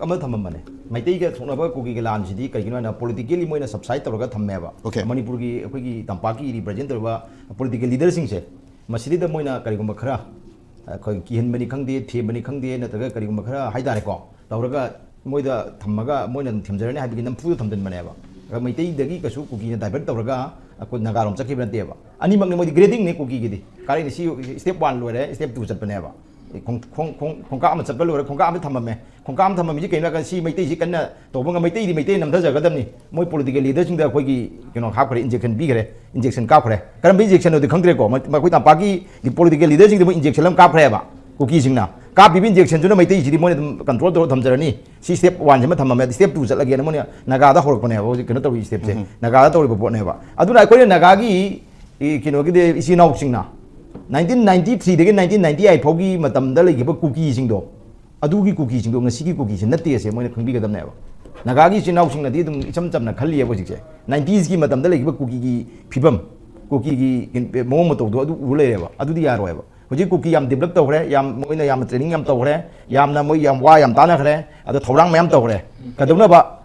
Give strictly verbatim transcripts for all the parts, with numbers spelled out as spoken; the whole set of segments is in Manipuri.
ꯑꯃ ꯊꯝꯃꯝꯕꯅꯦ꯫ ꯃꯩꯇꯩꯒ ꯊꯣꯛꯅꯕ ꯀꯨꯀꯤꯒ ꯂꯥꯟꯁꯤꯗꯤ ꯀꯩꯒꯤꯅꯣ ꯍꯥꯏꯅ politically ꯃꯣꯏꯅ subside ꯇꯧꯔꯒ ꯊꯝꯃꯦꯕ꯫ Okay. ꯃꯅꯤꯄꯨꯔꯒꯤ ꯑꯩꯈꯣꯏꯒꯤ ꯇꯝꯄꯥꯛꯀꯤ represent ꯇꯧꯔꯤꯕ political leaderꯁꯤꯡꯁꯦ, ꯃꯁꯤꯗꯩꯗ ꯃꯣꯏꯅ ꯀꯔꯤꯒꯨꯝꯕ ꯈꯔ ꯑꯩꯈꯣꯏ ꯀꯤꯍꯟꯕꯅꯤ ꯈꯪꯗꯦ, ꯊꯦꯝꯕꯅꯤ ꯈꯪꯗꯦ, ꯅꯠꯇ꯭ꯔꯒ ꯀꯔꯤꯒꯨꯝꯕ ꯈꯔ ꯍꯥꯏꯇꯥꯔꯦꯀꯣ, ꯇꯧꯔꯒ ꯃꯣꯏꯗ ꯊꯝꯃꯒ ꯃꯣꯏꯅ ꯑꯗꯨꯝ ꯊꯦꯝꯖꯔꯅꯤ ꯍꯥꯏꯕꯒꯤ ꯅꯝꯐꯨꯗ ꯊꯝꯖꯤꯟꯕꯅꯦꯕ꯫ ꯑꯗ ꯃꯩꯇꯩꯗꯒꯤ ꯀꯩꯁꯨ ꯀꯨꯀꯤꯅ divert ꯇꯧꯔꯒ ꯑꯩꯈꯣꯏ ꯅꯥꯒꯥꯔꯣꯝ ꯆꯠꯈꯤꯕ ꯅꯠꯇꯦꯕ꯫ ꯑꯅꯤꯃꯛꯅꯤ ꯃꯣꯏꯗꯤ gradingꯅꯤ ꯀꯨꯀꯤꯒꯤꯗꯤ꯫ ꯀꯥꯔꯛꯏꯅꯤ ꯁꯤ step one ꯂꯣꯏꯔꯦ, step two ꯆꯠꯄꯅꯦꯕ꯫ ꯈꯣꯡ-, ꯈꯣꯡ-, ꯈꯣꯡ-, ꯈꯣꯡꯀꯥꯞ ꯑꯃ ꯆꯠꯄ ꯂꯣꯏꯔꯦ, ꯈꯣꯡꯀꯥꯞ ꯑꯃ ꯊꯝꯃꯝꯃꯦ꯫ ꯈꯣꯡꯀꯥꯞ ꯑꯃ ꯊꯝꯃꯝꯃꯤꯁꯤ ꯀꯩꯅꯣ ꯍꯥꯏꯔꯀꯥꯟꯗ ꯁꯤ ꯃꯩꯇꯩꯁꯤ ꯀꯟꯅ ꯇꯧꯕ ꯉꯝ-, ꯃꯩꯇꯩꯗꯤ ꯃꯩꯇꯩ ꯅꯝꯊꯖꯒꯗꯕꯅꯤ꯫ ꯃꯣꯏ political leaderꯁꯤꯡꯗ ꯑꯩꯈꯣꯏꯒꯤ ꯀꯩꯅꯣ ꯍꯥꯞꯈ꯭ꯔꯦ, injection ꯄꯤꯈ꯭ꯔꯦ, injection ꯀꯥꯞꯈ꯭ꯔꯦ꯫ ꯀꯔꯝꯕ injectionꯅꯣꯗꯤ ꯈꯪꯗ꯭ꯔꯦꯀꯣ꯫ ꯃ-, ꯃꯈꯣꯏ ꯇꯝꯄꯥꯛꯀꯤ political leaderꯁꯤꯡꯗ ꯃꯣꯏ injection ꯑꯃ ꯀꯥꯞꯈ꯭ꯔꯦꯕ ꯀꯨꯀꯤꯁꯤꯡꯅ꯫ ꯀꯥꯞꯄꯤꯕ injectionꯗꯨꯅ ꯃꯩꯇꯩꯁꯤꯗꯤ ꯃꯣꯏꯅ ꯑꯗꯨꯝ control ꯇꯧꯔ ꯊꯝꯖꯔꯅꯤ꯫ ꯁꯤ step oneꯁꯤꯃ ꯊꯝꯃꯝꯃꯦ, step two ꯆꯠꯂꯒꯦꯅ ꯃꯣꯏꯅ ꯅꯥꯒꯥꯗ ꯍꯧꯔꯛꯄꯅꯦꯕ ꯍꯧꯖꯤꯛ ꯀꯩꯅꯣ ꯇꯧꯔꯤ stepꯁꯦ꯫ ꯅꯥꯒꯥꯗ ꯇꯧꯔꯤꯕ ꯄꯣꯠꯅꯦꯕ꯫ ꯑꯗꯨꯅ ꯑꯩꯈꯣꯏꯅ ꯅꯥꯒꯥꯒꯤ ꯏ-, ꯀꯩꯅꯣꯒꯤꯗꯤ ꯏꯆꯤꯜ ꯏꯅꯥꯎꯁꯤꯡꯅ nineteen ninety threeꯗꯒꯤ nineteen ninety eight ꯐꯥꯎꯒꯤ ꯃꯇꯝꯗ ꯂꯩꯈꯤꯕ ꯀꯨꯀꯤꯁꯤꯡꯗꯣ, ꯑꯗꯨꯒꯤ ꯀꯨꯀꯤꯁꯤꯡꯗꯣ ꯉꯁꯤꯒꯤ ꯀꯨꯀꯤꯁꯤ ꯅꯠꯇꯦꯁꯦ ꯃꯣꯏꯅ ꯈꯪꯕꯤꯒꯗꯕꯅꯦꯕ꯫ ꯅꯥꯒꯥꯒꯤ ꯏꯆꯤꯜ ꯏꯅꯥꯎꯁꯤꯡꯅꯗꯤ ꯑꯗꯨꯝ ꯏꯆꯝ ꯆꯝꯅ ꯈꯜꯂꯤꯑꯕ ꯍꯧꯖꯤꯛꯁꯦ꯫ Ninetiesꯀꯤ ꯃꯇꯝꯗ ꯂꯩꯈꯤꯕ ꯀꯨꯀꯤꯒꯤ ꯐꯤꯕꯝ, ꯀꯨꯀꯤꯒꯤ ꯃꯑꯣꯡ ꯃꯇꯧꯗꯣ ꯑꯗꯨ ꯎ ꯂꯩꯔꯦꯕ꯫ ꯑꯗꯨꯗꯤ ꯌꯥꯔꯣꯏꯕ꯫ ꯍꯧꯖꯤꯛ ꯀꯨꯀꯤ ꯌꯥꯝ develop ꯇꯧꯈ꯭ꯔꯦ, ꯌꯥꯝ, ꯃꯣꯏꯅ ꯌꯥꯝ training ꯌꯥꯝ ꯇꯧꯈ꯭ꯔꯦ, ꯌꯥꯝꯅ ꯃꯣꯏ ꯌꯥꯝ ꯋꯥ ꯌꯥꯝ ꯇꯥꯟꯅꯈ꯭ꯔꯦ, ꯑꯗꯣ ꯊꯧꯔꯥꯡ ꯃꯌꯥꯝ ꯇꯧꯈ꯭ꯔꯦ꯫ ꯀꯩꯗꯧꯅꯕ?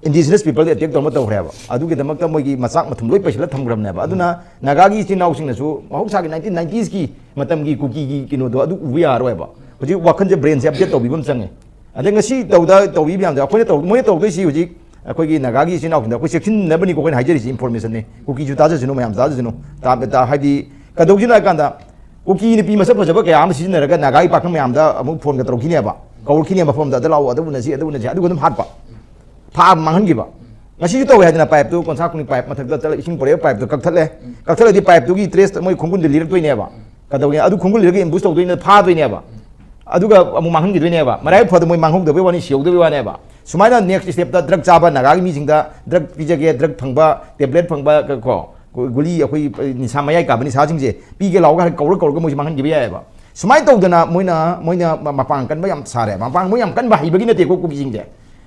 Indigenous peopleꯗ attack ꯇꯧꯅꯕ ꯇꯧꯈ꯭ꯔꯦꯕ꯫ ꯑꯗꯨꯒꯤꯗꯃꯛꯇ ꯃꯣꯏꯒꯤ ꯃꯆꯥꯛ ꯃꯊꯨꯝ ꯂꯣꯏ ꯄꯩꯁꯤꯜꯂ ꯊꯝꯈ꯭ꯔꯕꯅꯦꯕ꯫ ꯑꯗꯨꯅ ꯅꯥꯒꯥꯒꯤ ꯏꯆꯤꯜ ꯏꯅꯥꯎꯁꯤꯡꯅꯁꯨ ꯃꯍꯧꯁꯥꯒꯤ nineteen ninetiesꯀꯤ ꯃꯇꯝꯒꯤ ꯀꯨꯀꯤꯒꯤ ꯀꯩꯅꯣꯗꯣ ꯑꯗꯨ ꯎꯕ ꯌꯥꯔꯔꯣꯏꯕ꯫ ꯍꯧꯖꯤꯛ ꯋꯥꯈꯜꯁꯦ, brainꯁꯦ update ꯇꯧꯕꯤꯕ ꯑꯃ ꯆꯪꯉꯦ꯫ ꯑꯗꯩ ꯉꯁꯤ ꯇꯧꯗ, ꯇꯧꯕꯤꯕ ꯃꯌꯥꯝꯗꯣ ꯑꯩꯈꯣꯏꯅ ꯇꯧ-, ꯃꯣꯏꯅ ꯇꯧꯗꯣꯏꯁꯤ ꯍꯧꯖꯤꯛ ꯑꯩꯈꯣꯏꯒꯤ ꯅꯥꯒꯥꯒꯤ ꯏꯆꯤꯜ ꯏꯅꯥꯎꯁꯤꯡꯗ ꯑꯩꯈꯣꯏ ꯆꯦꯛꯁꯤꯟꯅꯕꯅꯤꯀꯣ ꯑꯩꯈꯣꯏꯅ ꯍꯥꯏꯖꯔꯤꯁꯤ, informationꯅꯤ꯫ ꯀꯨꯀꯤꯁꯨ ꯇꯥꯖꯁꯅꯨ, ꯃꯌꯥꯝ ꯇꯥꯖꯁꯅꯨ꯫ ꯇꯥ-, ꯇꯥ-, ꯍꯥꯏꯗꯤ ꯀꯩꯗꯧꯁꯤꯅꯣ ꯍꯥꯏ ꯀꯥꯟꯗ ꯀꯨꯀꯤ ꯅꯨꯄꯤ ꯃꯁꯛ ꯐꯖꯕ ꯀꯌꯥ ꯑꯃ ꯁꯤꯖꯤꯟꯅꯔꯒ ꯅꯥꯒꯥꯒꯤ ꯄꯥꯈꯪ ꯃꯌꯥꯝꯗ ꯑꯃꯨꯛ phoneꯒ ꯇꯧꯔꯛꯈꯤꯅꯦꯕ, ꯀꯧꯔꯛꯈꯤꯅꯦꯕ ꯃꯐꯝꯗ, "ꯑꯗ ꯂꯥꯛꯑꯣ, ꯑꯗ ꯎꯅꯁꯤ, ꯑꯗ ꯎꯅꯁꯤ", ꯑꯗꯨꯒ ꯑꯗꯨꯝ ꯍꯥꯠꯄ, ꯐꯥ ꯃꯥꯡꯍꯟꯈꯤꯕ꯫ ꯉꯁꯤꯁꯨ ꯇꯧꯋꯦ ꯍꯥꯏꯗꯅ, pipeꯇꯨ, ꯀꯣꯟꯁꯥ ꯈꯣꯡꯅꯤ pipe ꯃꯊꯛꯇ ꯆꯠꯂ ꯏꯁꯤꯡ ꯄꯨꯔꯛꯑꯦ, pipeꯇꯨ ꯀꯛꯊꯠꯂꯦ꯫ ꯀꯛꯊꯠꯂꯗꯤ pipeꯇꯨꯒꯤ traceꯇ ꯃꯣꯏ ꯈꯣꯡꯒꯨꯟꯗ ꯂꯤꯔꯛꯇꯣꯏꯅꯦꯕ꯫ ꯀꯩꯗꯧꯒꯦ? ꯑꯗꯨ ꯈꯣꯡꯒꯨꯟ ꯂꯤꯔꯒ ambush ꯇꯧꯗꯣꯏꯅꯦ, ꯐꯥꯗꯣꯏꯅꯦꯕ꯫ ꯑꯗꯨꯒ ꯑꯃꯨꯛ ꯃꯥꯡꯍꯟꯈꯤꯗꯣꯏꯅꯦꯕ꯫ ꯃꯔꯥꯏꯕꯛ ꯐꯗ ꯃꯣꯏ ꯃꯥꯡꯍꯧꯗꯕꯩ ꯋꯥꯅꯤ, ꯁꯤꯍꯧꯗꯕꯩ ꯋꯥꯅꯦꯕ꯫ ꯁꯨꯃꯥꯏꯅ next stepꯇ drug ꯆꯥꯕ ꯅꯥꯒꯥꯒꯤ ꯃꯤꯁꯤꯡꯗ drug ꯄꯤꯖꯒꯦ, drug ꯐꯪꯕ, tablet ꯐꯪꯕ, ꯀꯣ, ꯒꯨꯂꯤ, ꯑꯩꯈꯣꯏ ꯅꯤꯁꯥ, ꯃꯌꯥꯏ ꯀꯥꯕ ꯅꯤꯁꯥꯁꯤꯡꯁꯦ ꯄꯤꯒꯦ ꯂꯥꯎꯒ ꯍꯥꯏꯔ ꯀꯧꯔ ꯀꯧꯔꯒ ꯃꯣꯏꯁꯦ ꯃꯥꯡꯍꯟꯈꯤꯕ ꯌꯥꯏꯑꯕ꯫ ꯁꯨꯃꯥꯏꯅ ꯇꯧꯗꯅ ꯃꯣꯏꯅ, ꯃꯣꯏꯅ ꯃ-, ꯃꯄꯥꯡ ꯀꯟꯕ ꯌꯥꯝ ꯁꯥꯔꯦ꯫ ꯃꯄꯥꯡ ꯃꯣꯏ ꯌꯥꯝ ꯀꯟꯕ ꯍꯩꯕꯒꯤ ꯅꯠꯇꯦꯀꯣ ꯀꯨꯀꯤꯁꯤꯡꯁꯦ꯫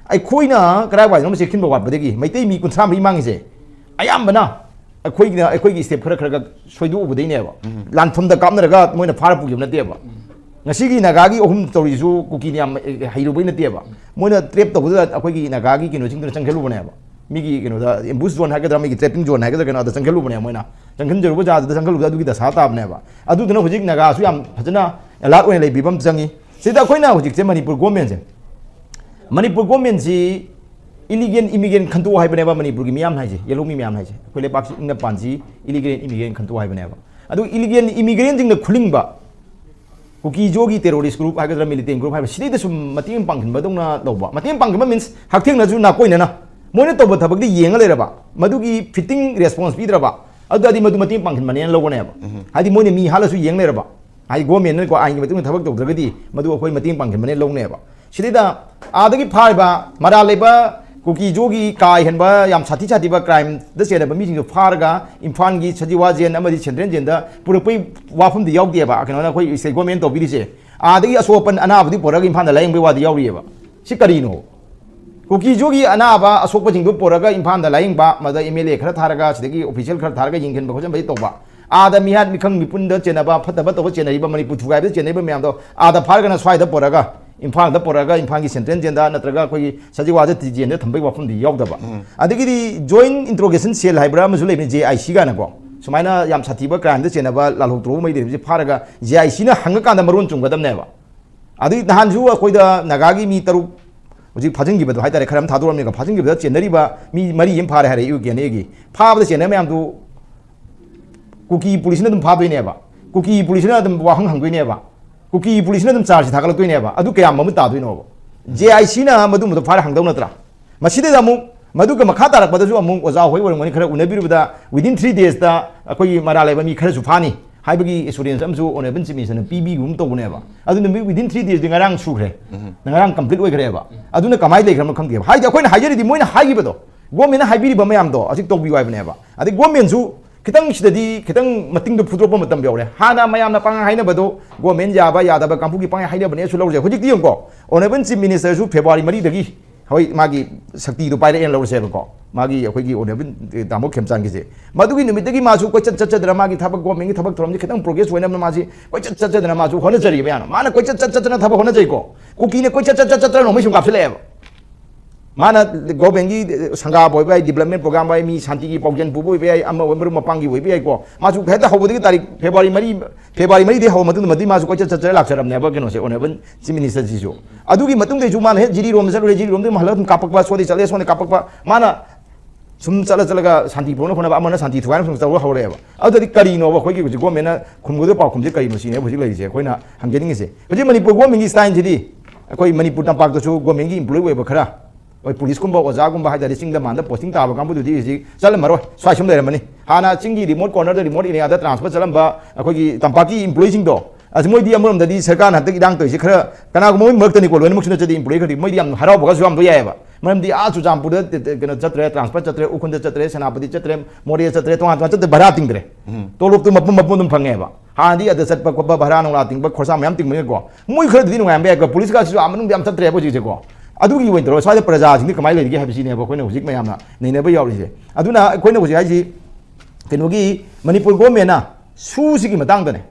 ꯑꯩꯈꯣꯏꯅ ꯀꯗꯥꯏꯋꯥꯏꯗꯅꯣ ꯆꯦꯛꯁꯤꯟꯕ ꯋꯥꯠꯄꯗꯒꯤ ꯃꯩꯇꯩ ꯃꯤ ꯀꯨꯟꯊ꯭ꯔꯥ ꯃꯔꯤ ꯃꯥꯡꯉꯤꯁꯦ ꯑꯌꯥꯝꯕꯅ ꯑꯩꯈꯣꯏꯒꯤꯅ, ꯑꯩꯈꯣꯏꯒꯤ step ꯈꯔ ꯈꯔꯒ ꯁꯣꯏꯗꯣꯛꯎꯕꯗꯩꯅꯦꯕ꯫ ꯂꯥꯟꯐꯝꯗ ꯀꯥꯞꯅꯔꯒ ꯃꯣꯏꯅ ꯐꯥꯔ ꯄꯨꯈꯤꯕ ꯅꯠꯇꯦꯕ꯫ ꯉꯁꯤꯒꯤ ꯅꯥꯒꯥꯒꯤ ꯑꯍꯨꯝ ꯇꯧꯔꯤꯁꯨ ꯀꯨꯀꯤꯅ ꯌꯥꯝ ꯍꯩꯔꯨꯕꯩ ꯅꯠꯇꯦꯕ꯫ ꯃꯣꯏꯅ trap ꯇꯧꯕꯗꯨꯗ ꯑꯩꯈꯣꯏꯒꯤ ꯅꯥꯒꯥꯒꯤ ꯀꯩꯅꯣꯁꯤꯡꯗꯨꯅ ꯆꯪꯁꯤꯜꯂꯨꯕꯅꯦꯕ꯫ ꯃꯤꯒꯤ ꯀꯩꯅꯣꯗ ambush zone ꯍꯥꯏꯒꯗ꯭ꯔꯥ, ꯃꯤꯒꯤ trapping zone ꯍꯥꯏꯒꯗ꯭ꯔꯥ, ꯀꯩꯅꯣ, ꯑꯗ ꯆꯪꯁꯤꯜꯂꯨꯕꯅꯦꯕ ꯃꯣꯏꯅ꯫ ꯆꯪꯁꯤꯟꯖꯔꯨꯕ ꯖꯒꯥꯗꯨꯗ ꯆꯪꯁꯤꯜꯂꯨꯕꯗ ꯑꯗꯨꯒꯤ ꯗꯁꯥ ꯇꯥꯕꯅꯦꯕ꯫ ꯑꯗꯨꯗꯨꯅ ꯍꯧꯖꯤꯛ ꯅꯥꯒꯥꯁꯨ ꯌꯥꯝ ꯐꯖꯅ alert ꯑꯣꯏꯅ ꯂꯩꯕꯤꯕ ꯑꯃ ꯆꯪꯉꯤ꯫ ꯁꯤꯗ ꯑꯩꯈꯣꯏꯅ ꯍꯧꯖꯤꯛꯁꯦ ꯃꯅꯤꯄꯨꯔ governmentꯁꯦ, ꯃꯅꯤꯄꯨꯔ governmentꯁꯤ illegal immigrant ꯈꯟꯇꯣꯛꯑꯣ ꯍꯥꯏꯕꯅꯦꯕ ꯃꯅꯤꯄꯨꯔꯒꯤ ꯃꯤꯌꯥꯝ ꯍꯥꯏꯁꯦ, ꯌꯦꯜꯍꯧꯃꯤ ꯃꯌꯥꯝ ꯍꯥꯏꯁꯦ꯫ ꯑꯩꯈꯣꯏ ꯂꯩꯕꯥꯛꯁꯤ ꯏꯪꯅ ꯄꯥꯟꯁꯤ, illegal immigrant ꯈꯟꯇꯣꯛꯑꯣ ꯍꯥꯏꯕꯅꯦꯕ꯫ ꯑꯗꯨ illegal immigrantꯁꯤꯡꯅ ꯈꯨꯂꯤꯡꯕ ꯀꯨꯀꯤ ꯖꯣꯒꯤ terrorist group ꯍꯥꯏꯒꯗ꯭ꯔꯥ, militant group ꯍꯥꯏꯕ, ꯁꯤꯗꯩꯗ ꯁꯨꯝ ꯃꯇꯦꯡ ꯄꯥꯡꯁꯤꯟꯕꯗꯧꯅ ꯇꯧꯕ꯫ ꯃꯇꯦꯡ ꯄꯥꯡꯁꯤꯟꯕ means ꯍꯛꯊꯦꯡꯅꯁꯨ ꯅꯥꯀꯣꯏꯅꯅ ꯃꯣꯏꯅ ꯇꯧꯕ ꯊꯕꯛꯇꯤ ꯌꯦꯡꯉ ꯂꯩꯔꯕ, ꯃꯗꯨꯒꯤ fitting response ꯄꯤꯗ꯭ꯔꯕ, ꯑꯗꯨꯗꯤ ꯃꯗꯨ ꯃꯇꯦꯡ ꯄꯥꯡꯁꯤꯟꯕꯅꯦꯅ ꯂꯧꯒꯅꯦꯕ꯫ ꯍꯥꯏꯗꯤ ꯃꯣꯏꯅ ꯃꯤ ꯍꯥꯠꯂꯁꯨ ꯌꯦꯡ ꯂꯩꯔꯕ, ꯍꯥꯏꯗꯤ governmentꯅꯀꯣ ꯑꯥꯏꯟꯒꯤ ꯃꯇꯨꯡ ꯏꯟꯅ ꯊꯕꯛ ꯇꯧꯗ꯭ꯔꯒꯗꯤ ꯃꯗꯨ ꯑꯩꯈꯣꯏ ꯃꯇꯦꯡ ꯄꯥꯡꯁꯤꯟꯕꯅꯦꯅ ꯂꯧꯅꯦꯕ꯫ ꯁꯤꯗꯩꯗ ꯑꯥꯗꯒꯤ ꯐꯥꯔꯤꯕ ꯃꯔꯥꯜ ꯂꯩꯕ ꯀꯨꯀꯤ ꯖꯣꯒꯤ ꯀꯥ ꯍꯦꯟꯕ ꯌꯥꯝ ꯁꯥꯊꯤ ꯁꯥꯊꯤꯕ crimeꯗ ꯆꯦꯟꯅꯕ ꯃꯤꯁꯤꯡꯗꯣ ꯐꯥꯔꯒ ꯏꯝꯐꯥꯜꯒꯤ ꯁꯖꯤꯋꯥ ꯖꯦꯜ ꯑꯃꯗꯤ central jailꯗ ꯄꯨꯔꯛꯄꯩ ꯋꯥꯐꯝꯗꯤ ꯌꯥꯎꯗꯦꯕ꯫ ꯀꯩꯅꯣꯅ ꯑꯩꯈꯣꯏ state government ꯇꯧꯕꯤꯔꯤꯁꯦ꯫ ꯑꯥꯗꯒꯤ ꯑꯁꯣꯛ ꯑꯄꯟ ꯑꯅꯥꯕꯗꯤ ꯄꯨꯔꯛꯑꯒ ꯏꯝꯐꯥꯜꯗ ꯂꯥꯌꯦꯡꯕꯩ ꯋꯥꯗꯤ ꯌꯥꯎꯔꯤꯑꯕ꯫ ꯁꯤ ꯀꯔꯤꯅꯣ? ꯀꯨꯀꯤ ꯖꯣꯒꯤ ꯑꯅꯥꯕ ꯑꯁꯣꯛꯄꯁꯤꯡꯗꯨ ꯄꯨꯔꯒ ꯏꯝꯐꯥꯜꯗ ꯂꯥꯌꯦꯡꯕ, ꯃꯗ MLA ꯈꯔ ꯊꯥꯔꯒ, ꯁꯤꯗꯒꯤ official ꯈꯔ ꯊꯥꯔꯒ ꯌꯦꯡꯁꯤꯟꯕ ꯈꯣꯠꯆꯟꯕꯗꯤ ꯇꯧꯕ꯫ ꯑꯥꯗ ꯃꯤꯍꯥꯠ ꯃꯤꯈꯪ ꯃꯤꯄꯨꯟꯗ ꯆꯦꯟꯅꯕ, ꯐꯠꯇꯕ ꯇꯧꯕ ꯆꯦꯟꯅꯔꯤꯕ, ꯃꯅꯤꯄꯨꯔ ꯊꯨꯒꯥꯏꯕꯗ ꯆꯦꯟꯅꯔꯤꯕ ꯃꯌꯥꯝꯗꯣ ꯑꯥꯗ ꯐꯥꯔꯒꯅ ꯁ꯭ꯋꯥꯏꯗ ꯄꯨꯔꯒ, ꯏꯝꯐꯥꯜꯗ ꯄꯨꯔꯒ, ꯏꯝꯐꯥꯜꯒꯤ central jailꯗ ꯅꯠꯇ꯭ꯔꯒ ꯑꯩꯈꯣꯏꯒꯤ ꯁꯖꯤꯋꯥ ꯖꯥꯇꯤ ꯖꯦꯜꯗ ꯊꯝꯕꯒꯤ ꯋꯥꯐꯝꯗꯤ ꯌꯥꯎꯗꯕ꯫ ꯑꯗꯒꯤꯗꯤ joint interrogation cell ꯍꯥꯏꯕ꯭ꯔꯥ ꯑꯃꯁꯨ ꯂꯩꯕꯅꯤ, JIC ꯀꯥꯏꯅꯀꯣ꯫ ꯁꯨꯃꯥꯏꯅ ꯌꯥꯝ ꯁꯥꯊꯤꯕ crimeꯗ ꯆꯦꯟꯅꯕ ꯂꯥꯜꯍꯧ ꯇꯧꯔꯧꯕ ꯃꯩ ꯂꯩꯔꯤꯕꯁꯤ ꯐꯥꯔꯒ JICꯅ ꯍꯪꯉꯀꯥꯟꯗ ꯃꯔꯣꯟ ꯆꯨꯝꯒꯗꯕꯅꯦꯕ꯫ ꯑꯗꯨꯏ ꯅꯍꯥꯟꯁꯨ ꯑꯩꯈꯣꯏꯗ ꯅꯥꯒꯥꯒꯤ ꯃꯤ ꯇꯔꯨꯛ ꯍꯧꯖꯤꯛ ꯐꯥꯖꯤꯟꯈꯤꯕꯗꯣ ꯍꯥꯏꯇꯥꯔꯦ, ꯈꯔ ꯑꯃ ꯊꯥꯗꯣꯔꯝꯅꯤꯒ, ꯐꯥꯖꯤꯟꯈꯤꯕꯗ ꯆꯦꯟꯅꯔꯤꯕ ꯃꯤ ꯃꯔꯤ ꯑꯃ ꯐꯥꯔꯦ ꯍꯥꯏꯔꯦ UKNAꯒꯤ꯫ ꯐꯥꯕꯗ ꯆꯦꯟꯅꯕ ꯃꯌꯥꯝꯗꯨ ꯀꯨꯀꯤ ꯄꯨꯂꯤꯁꯅ ꯑꯗꯨꯝ ꯐꯥꯗꯣꯏꯅꯦꯕ, ꯀꯨꯀꯤ ꯄꯨꯂꯤꯁꯅ ꯑꯗꯨꯝ ꯋꯥꯍꯪ ꯍꯪꯗꯣꯏꯅꯦꯕ, ꯀꯨꯀꯤ ꯄꯨꯂꯤꯁꯅ ꯑꯗꯨꯝ charge ꯊꯥꯒꯠꯂꯛꯇꯣꯏꯅꯦꯕ꯫ ꯑꯗꯨ ꯀꯌꯥꯝ ꯃꯃꯨꯠ ꯇꯥꯗꯣꯏꯅꯣꯕ? JICꯅ ꯃꯗꯨꯝꯕꯗꯣ ꯐꯥꯔ ꯍꯪꯗꯧ ꯅꯠꯇ꯭ꯔꯥ? ꯃꯁꯤꯗꯩꯗ ꯑꯃꯨꯛ ꯃꯗꯨꯒ ꯃꯈꯥ ꯇꯥꯔꯛꯄꯗꯁꯨ ꯑꯃꯨꯛ ꯑꯣꯖꯥ ꯍꯣꯏ ꯑꯣꯏꯔꯝꯒꯅꯤ, ꯈꯔ ꯎꯅꯕꯤꯔꯨꯕꯗ within three daysꯇ ꯑꯩꯈꯣꯏꯒꯤ ꯃꯔꯥꯜ ꯂꯩꯕ ꯃꯤ ꯈꯔꯁꯨ ꯐꯥꯅꯤ ꯍꯥꯏꯕꯒꯤ assurance ꯑꯃꯁꯨ honourable chief ministerꯅ ꯄꯤꯕꯤꯒꯨꯝ ꯇꯧꯕꯅꯦꯕ꯫ ꯑꯗꯨ ꯅꯨꯃꯤꯠ within three daysꯗꯤ ꯉꯔꯥꯡ ꯁꯨꯈ꯭ꯔꯦ, ꯉꯔꯥꯡ complete ꯑꯣꯏꯈ꯭ꯔꯦꯕ꯫ ꯑꯗꯨꯅ ꯀꯃꯥꯏꯅ ꯂꯩꯈ꯭ꯔꯕꯅꯣ ꯈꯪꯗꯦꯕ꯫ ꯍꯥꯏꯗꯤ ꯑꯩꯈꯣꯏꯅ ꯍꯥꯏꯖꯔꯤꯗꯤ ꯃꯣꯏꯅ ꯍꯥꯏꯈꯤꯕꯗꯣ, governmentꯅ ꯍꯥꯏꯕꯤꯔꯤꯕ ꯃꯌꯥꯝꯗꯣ ꯍꯧꯖꯤꯛ ꯇꯧꯕꯤꯌꯨ ꯍꯥꯏꯕꯅꯦꯕ꯫ ꯑꯗꯩ governmentꯁꯨ ꯈꯤꯇꯪ ꯁꯤꯗꯗꯤ ꯈꯤꯇꯪ ꯃꯇꯤꯡꯗꯣ ꯐꯨꯗꯣꯔꯛꯄ ꯃꯇꯝ ꯌꯧꯔꯦ꯫ ꯍꯥꯟꯅ ꯃꯌꯥꯝꯅ ꯄꯪꯍꯥꯏ ꯍꯥꯏꯅꯕꯗꯣ government ꯌꯥꯕ ꯌꯥꯗꯕ ꯀꯥꯡꯕꯨꯒꯤ ꯄꯪꯍꯥꯏ ꯍꯥꯏꯅꯕꯅꯦꯁꯨ ꯂꯧꯔꯁꯦ꯫ ꯍꯧꯖꯤꯛꯇꯤ ꯌꯦꯡꯉꯨꯀꯣ, honourable chief ministerꯁꯨ February ꯃꯔꯤꯗꯒꯤ ꯍꯣꯏ ꯃꯥꯒꯤ ꯁꯛꯇꯤꯗꯣ ꯄꯥꯏꯔꯛꯑꯦꯅ ꯂꯧꯔꯁꯦꯕꯀꯣ꯫ ꯃꯥꯒꯤ ꯑꯩꯈꯣꯏꯒꯤ ꯑꯣꯅꯔꯦꯕꯜ ꯇꯥꯃꯣ ꯈꯦꯝꯆꯥꯟꯒꯤꯁꯦ꯫ ꯃꯗꯨꯒꯤ ꯅꯨꯃꯤꯠꯇꯒꯤ ꯃꯥꯁꯨ ꯀꯣꯏꯆꯠ ꯆꯠꯆꯗꯅ ꯃꯥꯒꯤ ꯊꯕꯛ ꯒꯣꯔꯃꯦꯟꯒꯤ ꯊꯕꯛ ꯊꯧꯔꯝꯁꯦ ꯈꯤꯇꯪ ꯄ꯭ꯔꯣꯒ꯭ꯔꯦꯁ ꯑꯣꯏꯅꯕ ꯃꯥꯁꯤ ꯀꯣꯏꯆꯠ ꯆꯠꯆꯗꯅ ꯃꯥꯁꯨ ꯍꯣꯠꯅꯖꯔꯤꯕ ꯌꯥꯝꯅ꯫ ꯃꯥꯅ ꯀꯣꯏꯆꯠ ꯆꯠ ꯆꯠꯇꯅ ꯊꯕꯛ ꯍꯣꯠꯅꯖꯩꯀꯣ꯫ ꯀꯨꯀꯤꯅ ꯀꯣꯏꯆꯠ ꯆꯠ ꯆꯠ ꯆꯠꯇꯅ ꯅꯣꯡꯃꯩ ꯁꯨꯝ ꯀꯥꯞꯁꯤꯜꯂꯛꯑꯦꯕ꯫ ꯃꯥꯅ ꯒꯣꯔꯃꯦꯟꯒꯤ ꯁꯪꯒꯥꯕ ꯑꯣꯏꯕ ꯌꯥꯏ, ꯗꯤꯕ꯭ꯂꯞꯃꯦꯟ ꯄ꯭ꯔꯣꯒ꯭ꯔꯥꯝ ꯍꯥꯏ, ꯃꯤ ꯁꯥꯟꯇꯤꯒꯤ ꯄꯥꯎꯖꯦꯜ ꯄꯨꯕ ꯑꯣꯏꯕ ꯌꯥꯏ, ꯑꯃ ꯑꯣꯏꯕ ꯃꯔꯨꯞ ꯃꯄꯥꯡꯒꯤ ꯑꯣꯏꯕ ꯌꯥꯏꯀꯣ꯫ ꯃꯥꯁꯨ ꯍꯦꯛꯇ ꯍꯧꯕꯗꯒꯤ ꯇꯥꯔꯤꯛ ꯐꯦꯕ꯭ꯔꯨꯋꯥꯔꯤ ꯃꯔꯤ, ꯐꯦꯕ꯭ꯔꯨꯋꯥꯔꯤ ꯃꯔꯤꯗꯒꯤ ꯍꯧꯕ ꯃꯇꯨꯡꯗ ꯃꯗꯨꯗꯤ ꯃꯥꯁꯨ ꯀꯣꯏꯆꯠ ꯆꯠꯆꯔ ꯂꯥꯛꯆꯔꯕꯅꯦꯕ ꯀꯩꯅꯣꯁꯦ, ꯑꯣꯅꯔꯦꯕꯜ ꯆꯤꯐ ꯃꯤꯅꯤꯁꯇꯔꯁꯤꯁꯨ꯫ ꯑꯗꯨꯒꯤ ꯃꯇꯨꯡꯗꯩꯁꯨ ꯃꯥꯅ ꯍꯦꯛ ꯖꯤꯔꯤꯔꯣꯝꯗ ꯆꯠꯂꯨꯔꯦ, ꯖꯤꯔꯤꯔꯣꯝꯗꯒꯤ ꯑꯃꯨꯛ ꯍꯜꯂꯒ ꯑꯗꯨꯝ ꯀꯥꯞꯄꯛꯄ, ꯁꯣꯝꯗꯒꯤ ꯆꯠꯂꯦ, ꯁꯣꯝꯗꯒꯤ ꯀꯥꯞꯄꯛꯄ꯫ ꯃꯥꯅ ꯁꯨꯝ ꯆꯠꯂ ꯆꯠꯂꯒ ꯁꯥꯟꯇꯤ ꯄꯨꯔꯛꯅꯕ ꯍꯣꯠꯅꯕ, ꯑꯃꯅ ꯁꯥꯟꯇꯤ ꯊꯨꯒꯥꯏꯅꯕ ꯁꯨꯝ ꯇꯧꯔ ꯍꯧꯔꯛꯑꯦꯕ꯫ ꯑꯗꯨꯗꯤ ꯀꯔꯤꯅꯣꯕ ꯑꯩꯈꯣꯏꯒꯤ ꯍꯧꯖꯤꯛ ꯒꯣꯔꯃꯦꯟꯅ ꯈꯨꯝꯒꯗꯕ ꯄꯥꯎꯈꯨꯝꯁꯦ ꯀꯔꯤꯅꯣ ꯁꯤꯅꯦꯕ ꯍꯧꯖꯤꯛ ꯂꯩꯔꯤꯁꯦ ꯑꯩꯈꯣꯏꯅ ꯍꯪꯖꯅꯤꯡꯉꯤꯁꯦ꯫ ꯍꯧꯖꯤꯛ ꯃꯅꯤꯄꯨꯔ ꯒꯣꯔꯃꯦꯟꯒꯤ ꯁ꯭ꯇꯥꯏꯜꯁꯤꯗꯤ ꯑꯩꯈꯣꯏ ꯃꯅꯤꯄꯨꯔ ꯇꯝꯄꯥꯛꯇꯁꯨ ꯒꯣꯔꯃꯦꯟꯒꯤ ꯏꯝꯄ꯭ꯂꯣꯌꯤ ꯑꯣꯏꯕ ꯈꯔ, ꯍꯣꯏ, ꯄꯨꯂꯤꯁꯀꯨꯝꯕ ꯑꯣꯖꯥꯒꯨꯝꯕ ꯍꯥꯏ ꯇꯥꯔꯦ, ꯆꯤꯡꯗ ꯃꯥꯟꯗ ꯄꯣꯁꯇꯤꯡ ꯇꯥꯕ ꯀꯥꯡꯕꯨꯗꯨꯗꯤ ꯍꯧꯖꯤꯛ ꯆꯠꯂꯝꯃꯔꯣꯏ, ꯁ꯭ꯋꯥꯏ ꯁꯨꯝ ꯂꯩꯔꯝꯃꯅꯤ꯫ ꯍꯥꯟꯅ ꯆꯤꯡꯒꯤ ꯔꯤꯃꯣꯠ ꯀꯣꯔꯅꯔꯗ, ꯔꯤꯃꯣꯠ ꯑꯦꯔꯤꯌꯥꯗ ꯇ꯭ꯔꯥꯟꯁꯐꯔ ꯆꯠꯂꯝꯕ ꯑꯩꯈꯣꯏꯒꯤ ꯇꯝꯄꯥꯛꯀꯤ ꯏꯝꯄ꯭ꯂꯣꯌꯤꯁꯤꯡꯗꯣ, ꯑꯁ, ꯃꯣꯏꯗꯤ ꯑꯃꯔꯣꯝꯗꯗꯤ ꯁꯔꯀꯥꯔꯅ ꯍꯟꯗꯛ ꯏꯔꯥꯡ ꯇꯧꯔꯤꯁꯦ ꯈꯔ, ꯀꯅꯥꯒꯨꯝꯕ ꯃꯣꯏ ꯃꯔꯛꯇꯅꯤꯀꯣ, ꯂꯣꯏꯅꯃꯛꯁꯨ ꯅꯠꯆꯗꯦ, ꯏꯝꯄ꯭ꯂꯣꯌꯤ ꯈꯔꯗꯤ ꯃꯣꯏꯗꯤ ꯌꯥꯝ ꯍꯔꯥꯎꯕꯒꯁꯨ ꯌꯥꯝꯕ ꯌꯥꯏꯑꯕ꯫ ꯃꯔꯝꯗꯤ ꯑꯥ ꯆꯨꯔꯆꯥꯟꯄꯨꯔꯗ ꯇ-, ꯇ-, ꯀꯩꯅꯣ ꯆꯠꯇ꯭ꯔꯦ, ꯇ꯭ꯔꯥꯟꯁꯐꯔ ꯆꯠꯇ꯭ꯔꯦ, ꯎꯈ꯭ꯔꯨꯜꯗ ꯆꯠꯇ꯭ꯔꯦ, ꯁꯦꯅꯥꯄꯇꯤ ꯆꯠꯇ꯭ꯔꯦ, ꯃꯣꯔꯦ ꯆꯠꯇ꯭ꯔꯦ, ꯇꯣꯉꯥꯟ ꯇꯣꯉꯥꯟ ꯆꯠꯇ꯭ꯔꯦ, ꯚꯔꯥ ꯇꯤꯡꯗ꯭ꯔꯦ꯫ ꯎꯝ꯫ ꯇꯣꯂꯣꯞꯇꯨ ꯃꯄꯨꯝ ꯃꯄꯨꯝ ꯑꯗꯨꯝ ꯐꯪꯉꯦꯕ꯫ ꯍꯥꯟꯅꯗꯤ ꯑꯗ ꯆꯠꯄ ꯈꯣꯠꯄ, ꯚꯔꯥ ꯅꯨꯡꯂꯥ ꯇꯤꯡꯕ, ꯈꯣꯔꯁꯥ ꯃꯌꯥꯝ ꯇꯤꯡꯕꯅꯤꯅꯀꯣ꯫ ꯃꯣꯏ ꯈꯔꯗꯤ ꯅꯨꯡꯉꯥꯏꯔꯝꯕ ꯌꯥꯏꯀꯣ, ꯄꯨꯂꯤꯁꯀꯁꯤꯁꯨ ꯑꯥ ꯃꯅꯨꯡꯗ ꯌꯥꯝ ꯆꯠꯇ꯭ꯔꯦꯕ ꯍꯧꯖꯤꯛꯁꯦꯀꯣ꯫ ꯑꯗꯨꯒꯤ ꯑꯣꯏꯅ ꯇꯧꯔꯒ ꯁ꯭ꯋꯥꯏꯗ ꯄ꯭ꯔꯖꯥꯁꯤꯡꯗꯤ ꯀꯃꯥꯏꯅ ꯂꯩꯔꯤꯒꯦ ꯍꯥꯏꯕꯁꯤꯅꯦꯕ ꯑꯩꯈꯣꯏꯅ ꯍꯧꯖꯤꯛ ꯃꯌꯥꯝꯅ ꯅꯩꯅꯕ ꯌꯥꯎꯔꯤꯁꯦ꯫ ꯑꯗꯨꯅ ꯑꯩꯈꯣꯏꯅ ꯍꯧꯖꯤꯛ ꯍꯥꯏꯁꯤ ꯀꯩꯅꯣꯒꯤ ꯃꯅꯤꯄꯨꯔ ꯒꯣꯔꯃꯦꯟꯅ ꯁꯨꯁꯤꯒꯤ ꯃꯇꯥꯡꯗꯅꯦ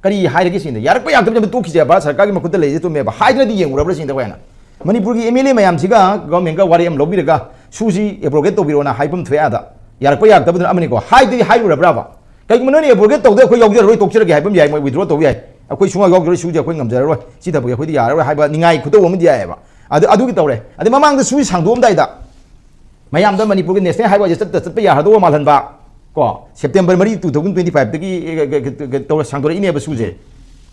ꯀꯔꯤ ꯍꯥꯏꯔꯒꯦ ꯁꯤꯅ? ꯌꯥꯔꯛꯄ ꯌꯥꯔꯛꯇꯕ ꯇꯣꯛꯈꯤꯁꯦꯕ, ꯁꯔꯀꯥꯔꯒꯤ ꯃꯈꯨꯠꯇ ꯂꯩꯔꯤꯁꯦ ꯆꯨꯝꯃꯦꯕ꯫ ꯍꯥꯏꯗꯅꯗꯤ ꯌꯦꯡꯉꯨꯔꯕ꯭ꯔꯥ ꯁꯤꯅꯤ ꯑꯩꯈꯣꯏꯅ? ꯃꯅꯤꯄꯨꯔꯒꯤ ꯑꯦꯝ ꯑꯦꯜ ꯑꯦ ꯃꯌꯥꯝꯁꯤꯒ ꯒꯣꯔꯃꯦꯟꯒ ꯋꯥꯔꯦꯞ ꯑꯃ ꯂꯧꯕꯤꯔꯒ ꯁꯨꯁꯤ ꯑꯦꯕ꯭ꯔꯣꯒꯦꯠ ꯇꯧꯕꯤꯔꯣꯅ ꯍꯥꯏꯐꯝ ꯊꯣꯛꯑꯦ ꯑꯥꯗ꯫ ꯌꯥꯔꯛꯄ ꯌꯥꯔꯛꯇꯕꯗꯨꯅ ꯑꯃꯅꯤꯀꯣ꯫ ꯍꯥꯏꯗꯤ ꯍꯥꯏꯔꯨꯔꯕ꯭ꯔꯥꯕ? ꯀꯩꯒꯨꯝꯕ ꯅꯣꯏꯅ ꯑꯦꯕ꯭ꯔꯣꯒꯦꯠ ꯇꯧꯗ ꯑꯩꯈꯣꯏ ꯌꯥꯎꯖꯔꯔꯣꯏ, ꯇꯣꯛꯆꯔꯒꯦ ꯍꯥꯏꯕ ꯑꯃ ꯌꯥꯏ, ꯃꯣꯏ ꯋꯤꯗ꯭ꯔꯣ ꯇꯧꯕ ꯌꯥꯏ꯫ ꯑꯩꯈꯣꯏ ꯁꯨꯡꯌꯥꯎ ꯌꯥꯎꯖꯔꯣꯏ, ꯁꯨꯁꯦ ꯑꯩꯈꯣꯏ ꯉꯝꯖꯔꯔꯣꯏ, ꯁꯤ ꯊꯕꯛ ꯑꯩꯈꯣꯏꯗꯤ ꯌꯥꯔꯔꯣꯏ ꯍꯥꯏꯕ ꯅꯤꯡꯉꯥꯏ ꯈꯨꯇꯧ ꯑꯃꯗꯤ ꯌꯥꯏꯑꯕ꯫ ꯑꯗꯨ, ꯑꯗꯨꯒꯤ ꯇꯧꯔꯦ꯫ ꯑꯗꯩ ꯃꯃꯥꯡꯗ ꯁꯨꯁꯤ ꯁꯥꯡꯗꯣꯛꯑꯝꯗꯥꯏꯗ ꯃꯌꯥꯝꯗ ꯃꯅꯤꯄꯨꯔꯒꯤ ꯅꯦꯁꯅꯦꯜ ꯍꯥꯏꯋꯦꯁꯦ ꯆꯠꯇ ꯆꯠꯄ ꯌꯥꯔꯗꯧꯕ ꯃꯥꯜꯍꯟꯕ ꯀꯣ, ꯁꯦꯞꯇꯦꯝꯕꯔ ꯃꯔꯤ, two thousand twenty five ꯗꯒꯤ, ꯑꯦ, ꯑꯦ, ꯑꯦ, ꯇꯧꯔ ꯁꯥꯡꯗꯣꯔꯛꯏꯅꯦꯕ ꯁꯨꯁꯦ꯫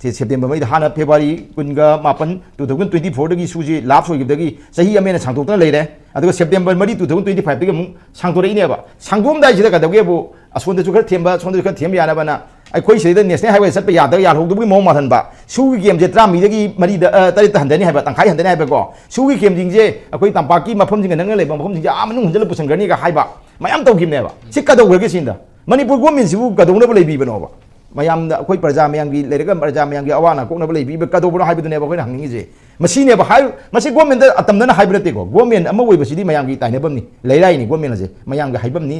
ꯁꯦ-, ꯁꯦꯞꯇꯦꯝꯕꯔ ꯃꯔꯤꯗ, ꯍꯥꯟꯅ ꯐꯦꯕ꯭ꯔꯨꯋꯥꯔꯤ ꯀꯨꯟꯒ ꯃꯥꯄꯟ, two thousand twenty four ꯗꯒꯤ ꯁꯨꯁꯤ ꯂꯥꯞꯁ ꯑꯣꯏꯈꯤꯕꯗꯒꯤ ꯆꯍꯤ ꯑꯃ ꯍꯦꯟꯅ ꯁꯥꯡꯗꯣꯛꯇꯅ ꯂꯩꯔꯦ꯫ ꯑꯗꯨꯒ ꯁꯦꯞꯇꯦꯝꯕꯔ ꯃꯔꯤ, two thousand twenty five ꯗꯒꯤ ꯑꯃꯨꯛ ꯁꯥꯡꯗꯣꯔꯛꯏꯅꯦꯕ꯫ ꯁꯥꯡꯗꯣꯛꯑꯝꯗꯥꯏꯁꯤꯗ ꯀꯩꯗꯧꯒꯦꯕꯨ, ꯑꯁꯣꯝꯗꯁꯨ ꯈꯔ ꯊꯦꯝꯕ, ꯁꯣꯝꯗꯁꯨ ꯈꯔ ꯊꯦꯝꯕ ꯌꯥꯅꯕꯅ ꯑꯩꯈꯣꯏ ꯁꯤꯗꯩꯗ ꯅꯦꯁꯅꯦꯜ ꯍꯥꯏꯋꯦ ꯆꯠꯄ ꯌꯥꯗꯕ, ꯌꯥꯍꯧꯗꯕꯒꯤ ꯃꯑꯣꯡ ꯃꯥꯜꯍꯟꯕ, ꯁꯨꯒꯤ ꯒꯦꯝꯁꯦ ꯇꯔꯥꯃꯔꯤꯗꯒꯤ ꯃꯔꯤꯗ, ꯑ, ꯇꯔꯦꯠꯇ ꯍꯟꯊꯅꯤ ꯍꯥꯏꯕ, ꯇꯪꯈꯥꯏ ꯍꯟꯊꯅꯤ ꯍꯥꯏꯕꯀꯣ, ꯁꯨꯒꯤ ꯒꯦꯝꯁꯤꯡꯁꯦ ꯑꯩꯈꯣꯏ ꯇꯝꯄꯥꯛꯀꯤ ꯃꯐꯝꯁꯤꯡꯒ ꯅꯛꯅ ꯂꯩꯕ ꯃꯐꯝꯁꯤꯡꯁꯦ ꯑꯥ ꯃꯅꯨꯡ ꯍꯨꯟꯖꯤꯜꯂ ꯄꯨꯁꯟꯈ꯭ꯔꯅꯤꯒ ꯍꯥꯏꯕ ꯃꯌꯥꯝ ꯇꯧꯈꯤꯕꯅꯦꯕ꯫ ꯁꯤ ꯀꯩꯗꯧꯈ꯭ꯔꯒꯦ ꯁꯤꯅꯤꯗ? ꯃꯅꯤꯄꯨꯔ ꯒꯣꯔꯃꯦꯟꯁꯤꯕꯨ ꯀꯩꯗꯧꯅꯕ ꯂꯩꯕꯤꯕꯅꯣꯕ? ꯃꯌꯥꯝꯗ, ꯑꯩꯈꯣꯏ ꯄ꯭ꯔꯖꯥ ꯃꯌꯥꯝꯒꯤ ꯂꯩꯔꯒ ꯄ꯭ꯔꯖꯥ ꯃꯌꯥꯝꯒꯤ ꯑꯋꯥ ꯑꯅꯥ ꯀꯣꯛꯅꯕ ꯂꯩꯕꯤꯕ ꯀꯩꯗꯧꯕꯅꯣ ꯍꯥꯏꯕꯗꯨꯅꯦꯕ ꯑꯩꯈꯣꯏꯅ ꯍꯪꯅꯤꯡꯉꯤꯁꯦ꯫ ꯃꯁꯤꯅꯦꯕ ꯍꯥꯏ-, ꯃꯁꯤ ꯒꯣꯔꯃꯦꯟꯗ ꯑꯇꯝꯅꯅ ꯍꯥꯏꯕ ꯅꯠꯇꯦꯀꯣ꯫ ꯒꯣꯔꯃꯦꯟ ꯑꯃ ꯑꯣꯏꯕꯁꯤꯗꯤ ꯃꯌꯥꯝꯒꯤ ꯇꯥꯏꯅꯐꯝꯅꯤ, ꯂꯩꯔꯥꯏꯅꯤ ꯒꯣꯔꯃꯦꯟ ꯑꯁꯦ, ꯃꯌꯥꯝꯒꯤ ꯍꯥꯏꯐꯝꯅꯤ,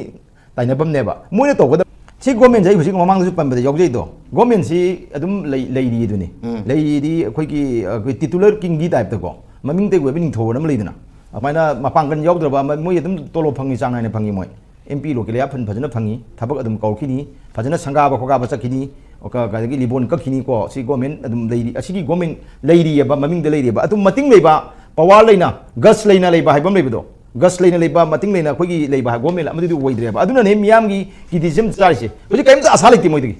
ꯇꯥꯏꯅꯐꯝꯅꯦꯕ꯫ ꯃꯣꯏꯅ ꯇꯧꯒꯗꯕ ꯁꯤ ꯒꯣꯔꯃꯦꯟꯁꯦ ꯑꯩ ꯍꯧꯖꯤꯛ ꯃꯃꯥꯡꯗꯁꯨ ꯄꯟꯕꯗ ꯌꯥꯎꯖꯩꯗꯣ, ꯒꯣꯔꯃꯦꯟꯁꯤ ꯑꯗꯨꯝ ꯂꯩ-, ꯂꯩꯔꯤ ꯑꯗꯨꯅꯤ꯫ ꯎꯝ꯫ ꯂꯩꯔꯤꯗꯤ ꯑꯩꯈꯣꯏꯒꯤ, ꯑꯩꯈꯣꯏ ꯇꯤꯇꯨꯂꯔ ꯀꯤꯡꯒꯤ ꯇꯥꯏꯞꯇꯀꯣ, ꯃꯃꯤꯡꯇꯒꯤ ꯑꯣꯏꯕ ꯅꯤꯡꯊꯧ ꯑꯃ ꯂꯩꯗꯅ, ꯑꯗꯨꯃꯥꯏꯅ ꯃꯄꯥꯡꯒꯜ ꯌꯥꯎꯗ꯭ꯔꯕ ꯑꯃ, ꯃꯣꯏ ꯑꯗꯨꯝ ꯇꯣꯂꯣꯞ ꯐꯪꯉꯤ, ꯆꯥꯡ ꯅꯥꯏꯅ ꯐꯪꯉꯤ ꯃꯣꯏ꯫ ꯑꯦꯝ ꯄꯤ ꯂꯣꯀꯦꯜ ꯐꯟ ꯐꯖꯅ ꯐꯪꯉꯤ, ꯊꯕꯛ ꯑꯗꯨꯝ ꯀꯧꯔꯛꯈꯤꯅꯤ, ꯐꯖꯅ ꯁꯪꯒꯥꯕ ꯈꯣꯀꯥꯕ ꯆꯠꯈꯤꯅꯤ, ꯀ-, ꯀꯗꯒꯤ ꯂꯤꯕꯣꯟ ꯀꯛꯈꯤꯅꯤꯀꯣ꯫ ꯁꯤ ꯒꯣꯔꯃꯦꯟ ꯑꯗꯨꯝ ꯂꯩꯔꯤ, ꯑꯁꯤꯒꯤ ꯒꯣꯔꯃꯦꯟ ꯂꯩꯔꯤꯑꯕ, ꯃꯃꯤꯡꯗ ꯂꯩꯔꯤꯑꯕ꯫ ꯑꯗꯨꯝ ꯃꯇꯤꯡ ꯂꯩꯕ, ꯄꯋꯥꯔ ꯂꯩꯅ, ꯒꯁ ꯂꯩꯅ ꯂꯩꯕ ꯍꯥꯏꯕ ꯑꯃ ꯂꯩꯕꯗꯣ, ꯒꯁ ꯂꯩꯅ ꯂꯩꯕ, ꯃꯇꯤꯡ ꯂꯩꯅ ꯑꯩꯈꯣꯏꯒꯤ ꯂꯩꯕ ꯍꯥꯏ ꯒꯣꯔꯃꯦꯟ ꯑꯃꯗꯨꯗꯤ ꯑꯣꯏꯗ꯭ꯔꯦꯕ꯫ ꯑꯗꯨꯅꯅꯦ ꯃꯤꯌꯥꯝꯒꯤ ꯀꯤꯗꯤꯖꯝ ꯆꯥꯔꯤꯁꯦ꯫ ꯍꯧꯖꯤꯛ ꯀꯔꯤꯝꯇ ꯑꯁꯥ ꯂꯩꯇꯦ ꯃꯣꯏꯗꯒꯤ꯫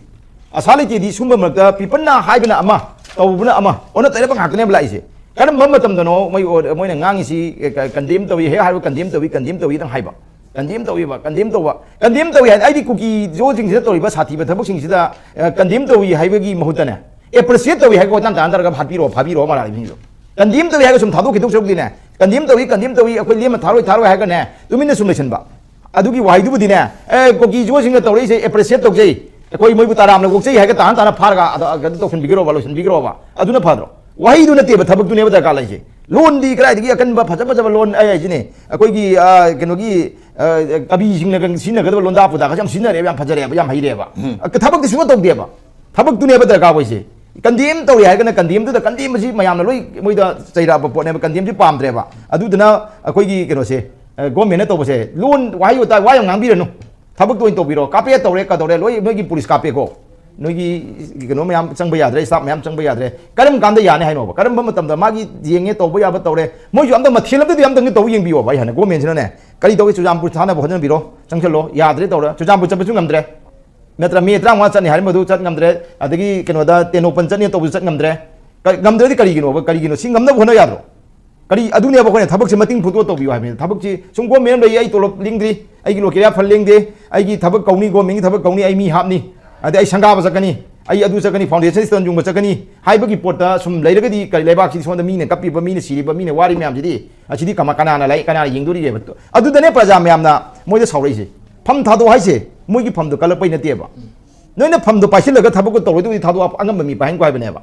ꯑꯁꯥ ꯂꯩꯇꯦꯗꯤ ꯁꯨꯝꯕ ꯃꯔꯛꯇ ꯄꯤꯄꯜꯅ ꯍꯥꯏꯕꯅ ꯑꯃ, ꯇꯧꯕꯅ ꯑꯃ, ꯑꯣꯟꯅ ꯇꯩꯅꯕ ꯉꯥꯛꯇꯅꯦꯕ ꯂꯥꯛꯏꯁꯦ꯫ ꯀꯔꯝꯕ ꯃꯇꯝꯗꯅꯣ ꯃꯣꯏ, ꯃꯣꯏꯅ ꯉꯥꯡꯉꯤꯁꯤ, ꯀꯟꯗꯦꯝ ꯇꯧꯏ, ꯍꯦꯛ ꯍꯥꯏꯕ ꯀꯟꯗꯦꯝ ꯇꯧꯏ, ꯀꯟꯗꯦꯝ ꯇꯧꯏꯗꯪ ꯍꯥꯏꯕ꯫ ꯀꯟꯗꯦꯝ ꯇꯧꯏꯕ, ꯀꯟꯗꯦꯝ ꯇꯧꯕ, ꯀꯟꯗꯦꯝ ꯇꯧꯏ ꯍꯥꯏꯅ ꯑꯩꯗꯤ ꯀꯨꯀꯤ ꯖꯣꯁꯤꯡꯁꯤꯗ ꯇꯧꯔꯤꯕ ꯁꯥꯊꯤꯕ ꯊꯕꯛꯁꯤꯡꯁꯤꯗ, ꯑ, ꯀꯟꯗꯦꯝ ꯇꯧꯏ ꯍꯥꯏꯕꯒꯤ ꯃꯍꯨꯠꯇꯅꯦ, ꯑꯦꯄ꯭ꯔꯤꯁꯤꯌꯦꯠ ꯇꯧꯏ ꯍꯥꯏꯒ ꯋꯥꯇꯥꯟ ꯇꯥꯟꯅꯗꯔꯒ ꯍꯥꯠꯄꯤꯔꯣ, ꯐꯥꯕꯤꯔꯣ ꯃꯔꯥꯜ ꯃꯤꯁꯤꯡꯗꯣ꯫ ꯀꯟꯗꯦꯝ ꯇꯧꯏ ꯍꯥꯏꯔꯒ ꯁꯨꯝ ꯊꯥꯗꯣꯛꯈꯤꯗꯧ ꯁꯔꯨꯛꯇꯤꯅꯦ, ꯀꯟꯗꯦꯝ ꯇꯧꯏ, ꯀꯟꯗꯦꯝ ꯇꯧꯏ, ꯑꯩꯈꯣꯏ ꯂꯦꯝꯅ ꯊꯥꯔꯣꯏ, ꯊꯥꯔꯣꯏ ꯍꯥꯏꯔꯒꯅꯦ, ꯇꯨꯃꯤꯟꯅ ꯁꯨꯝ ꯂꯩꯁꯟꯕ꯫ ꯑꯗꯨꯒꯤ ꯋꯥꯍꯩꯗꯨꯕꯨꯗꯤꯅꯦ, ꯑꯦ, ꯀꯨꯀꯤ ꯖꯣꯁꯤꯡꯅ ꯇꯧꯔꯛꯏꯁꯦ ꯑꯦꯄ꯭ꯔꯤꯁꯤꯌꯦꯠ ꯇꯧꯖꯩ, ꯑꯩꯈꯣꯏ ꯃꯣꯏꯕꯨ ꯇꯔꯥꯝꯅ ꯑꯣꯛꯆꯩ ꯍꯥꯏꯔꯒ ꯇꯥꯟꯅ ꯇꯥꯟꯅ ꯐꯥꯔꯒ ꯑꯗ-, ꯑꯗ-, ꯑꯗꯨ ꯇꯧꯁꯟꯕꯤꯒ꯭ꯔꯣꯕ, ꯂꯣꯏꯁꯟꯕꯤꯒ꯭ꯔꯣꯕ, ꯑꯗꯨꯅ ꯐꯗ꯭ꯔꯣ? ꯋꯥꯍꯩꯗꯨ ꯅꯠꯇꯦꯕ ꯊꯕꯛꯇꯨꯅꯦꯕ ꯗꯔꯀꯥꯔ ꯂꯩꯁꯦ꯫ ꯂꯣꯟꯗꯤ ꯀꯗꯥꯏꯗꯒꯤ ꯑꯀꯟꯕ ꯐꯖ ꯐꯖꯕ ꯂꯣꯟ ꯑꯩ ꯍꯥꯏꯁꯤꯅꯦ, ꯑꯩꯈꯣꯏꯒꯤ, ꯑ, ꯀꯩꯅꯣꯒꯤ, ꯑ, ꯀꯕꯤꯁꯤꯡꯅ ꯁꯤꯖꯤꯟꯅꯒꯗꯕ ꯂꯣꯟꯗꯥ ꯄꯨꯗꯥꯒꯁꯦ ꯌꯥꯝ ꯁꯤꯖꯤꯟꯅꯔꯦꯕ, ꯌꯥꯝ ꯐꯖꯔꯦꯕ, ꯌꯥꯝ ꯍꯩꯔꯦꯕ꯫ ꯎꯝ꯫ ꯑ, ꯊꯕꯛꯇꯤ ꯁꯨꯡꯇꯧ ꯇꯧꯗꯦꯕ꯫ ꯊꯕꯛꯇꯨꯅꯦꯕ ꯗꯔꯀꯥꯔ ꯑꯣꯏꯁꯦ꯫ ꯀꯟꯗꯦꯝ ꯇꯧꯔꯦ ꯍꯥꯏꯔꯒꯅ ꯀꯟꯗꯦꯝꯗꯨꯗ, ꯀꯟꯗꯦꯝ ꯑꯁꯤ ꯃꯌꯥꯝꯅ ꯂꯣꯏ ꯃꯣꯏꯗ ꯆꯩꯔꯛꯑꯕ ꯄꯣꯠꯅꯦꯕ, ꯀꯟꯗꯦꯝꯁꯤ ꯄꯥꯝꯗ꯭ꯔꯦꯕ꯫ ꯑꯗꯨꯗꯨꯅ ꯑꯩꯈꯣꯏꯒꯤ ꯀꯩꯅꯣꯁꯦ, ꯑ, ꯒꯣꯔꯃꯦꯟꯅ ꯇꯧꯕꯁꯦ, ꯂꯣꯟ, ꯋꯥꯍꯩ ꯋꯥꯇꯥ ꯋꯥ ꯌꯥꯝ ꯉꯥꯡꯕꯤꯔꯅꯨ꯫ ꯊꯕꯛꯇꯣ ꯑꯣꯏꯅ ꯇꯧꯕꯤꯔꯣ꯫ ꯀꯥꯞꯄꯦ ꯇꯧꯔꯦ, ꯀꯗꯧꯔꯦ, ꯂꯣꯏ ꯅꯣꯏꯒꯤ ꯄꯨꯂꯤꯁ ꯀꯥꯞꯄꯦꯀꯣ꯫ ꯅꯣꯏꯒꯤ ꯀꯩꯅꯣ ꯃꯌꯥꯝ ꯆꯪꯕ ꯌꯥꯗ꯭ꯔꯦ, ꯁ꯭ꯇꯥꯐ ꯃꯌꯥꯝ ꯆꯪꯕ ꯌꯥꯗ꯭ꯔꯦ꯫ ꯀꯔꯝ ꯀꯥꯟꯗ ꯌꯥꯅꯤ ꯍꯥꯏꯅꯣꯕ? ꯀꯔꯝꯕ ꯃꯇꯝꯗ ꯃꯥꯒꯤ ꯌꯦꯡꯉꯦ, ꯇꯧꯕ ꯌꯥꯕ ꯇꯧꯔꯦ? ꯃꯣꯏꯁꯨ ꯑꯝꯇ ꯃꯊꯦꯜ ꯑꯝꯇꯗꯤ ꯑꯝꯇꯪꯗꯤ ꯇꯧ ꯌꯦꯡꯕꯤꯌꯣꯕ꯫ ꯑꯩ ꯍꯥꯏꯅ ꯒꯣꯔꯃꯦꯟꯁꯤꯅꯅꯦ, ꯀꯔꯤ ꯇꯧꯏ, ꯆꯨꯔꯆꯥꯟꯄꯨꯔ ꯊꯥꯅꯕ ꯍꯣꯠꯅꯕꯤꯔꯣ, ꯆꯪꯁꯤꯜꯂꯣ, ꯌꯥꯗ꯭ꯔꯦ ꯇꯧꯔꯦ, ꯆꯨꯔꯆꯥꯟꯄꯨꯔ ꯆꯠꯄꯁꯨ ꯉꯝꯗ꯭ꯔꯦ꯫ ꯅꯠꯇ꯭ꯔ ꯃꯦ ꯇꯔꯥꯃꯉꯥ ꯆꯠꯅꯤ ꯍꯥꯏꯔꯝꯕꯗꯨ ꯆꯠ ꯉꯝꯗ꯭ꯔꯦ, ꯑꯗꯒꯤ ꯀꯩꯅꯣꯗ ꯇꯦꯡꯅꯧꯄꯜ ꯆꯠꯅꯤ ꯇꯧꯕꯁꯨ ꯆꯠ ꯉꯝꯗ꯭ꯔꯦ꯫ ꯀ-, ꯉꯝꯗ꯭ꯔꯗꯤ ꯀꯔꯤꯒꯤꯅꯣꯕ? ꯀꯔꯤꯒꯤꯅꯣ? ꯁꯤ ꯉꯝꯅꯕ ꯍꯣꯠꯅ ꯌꯥꯗ꯭ꯔꯣ? ꯀꯔꯤ, ꯑꯗꯨꯅꯦꯕ ꯑꯩꯈꯣꯏꯅ ꯊꯕꯛꯁꯦ ꯃꯇꯤꯡ ꯐꯨꯠꯇꯣꯛꯑ ꯇꯧꯕꯤꯌꯨ ꯍꯥꯏꯕꯅꯤ꯫ ꯊꯕꯛꯁꯤ ꯁꯨꯝ ꯒꯣꯔꯃꯦꯟ ꯑꯃ ꯂꯩ, ꯑꯩ ꯇꯣꯂꯣꯞ ꯂꯤꯡꯗ꯭ꯔꯤ, ꯑꯩꯒꯤ ꯂꯣꯀꯦꯜ ꯐꯟ ꯂꯤꯡꯗꯦ, ꯑꯩꯒꯤ ꯊꯕꯛ ꯀꯧꯅꯤ, ꯒꯣꯔꯃꯦꯟꯒꯤ ꯊꯕꯛ ꯀꯧꯅꯤ, ꯑꯩ ꯃꯤ ꯍꯥꯞꯅꯤ, ꯑꯗꯩ ꯑꯩ ꯁꯪꯒꯥꯕ ꯆꯠꯀꯅꯤ, ꯑꯩ ꯑꯗꯨ ꯆꯠꯀꯅꯤ, ꯐꯥꯎꯟꯗꯦꯁꯟ ꯁ꯭ꯇꯣꯟ ꯌꯨꯡꯕ ꯆꯠꯀꯅꯤ ꯍꯥꯏꯕꯒꯤ ꯄꯣꯠꯇ ꯁꯨꯝ ꯂꯩꯔꯒꯗꯤ ꯀꯔꯤ, ꯂꯩꯕꯥꯛꯁꯤꯗꯤ ꯁꯣꯝꯗ ꯃꯤꯅ ꯀꯞꯄꯤꯕ, ꯃꯤꯅ ꯁꯤꯔꯤꯕ, ꯃꯤꯅ ꯋꯥꯔꯤ ꯃꯌꯥꯝꯁꯤꯗꯤ, ꯑꯁꯤꯗꯤ ꯀꯃ-, ꯀꯅꯥꯅ ꯂꯩ, ꯀꯅꯥꯅ ꯌꯦꯡꯗꯣꯔꯤꯒꯦꯕ? ꯑꯗꯨꯗꯅꯦ ꯄ꯭ꯔꯖꯥ ꯃꯌꯥꯝꯅ ꯃꯣꯏꯗ ꯁꯥꯎꯔꯛꯏꯁꯦ꯫ ꯐꯝ ꯊꯥꯗꯣꯛ ꯍꯥꯏꯁꯦ ꯃꯣꯏꯒꯤ ꯐꯝꯗꯣ ꯀꯜꯂꯛꯄꯩ ꯅꯠꯇꯦꯕ꯫ ꯅꯣꯏꯅ ꯐꯝꯗꯣ ꯄꯥꯏꯁꯤꯜꯂꯒ ꯊꯕꯛꯀ ꯇꯧꯔꯣꯏꯗꯕꯗꯤ ꯊꯥꯗꯣꯛꯑꯣ, ꯑꯉꯝꯕ ꯃꯤ ꯄꯥꯏꯍꯟꯈꯣ ꯍꯥꯏꯕꯅꯦꯕ꯫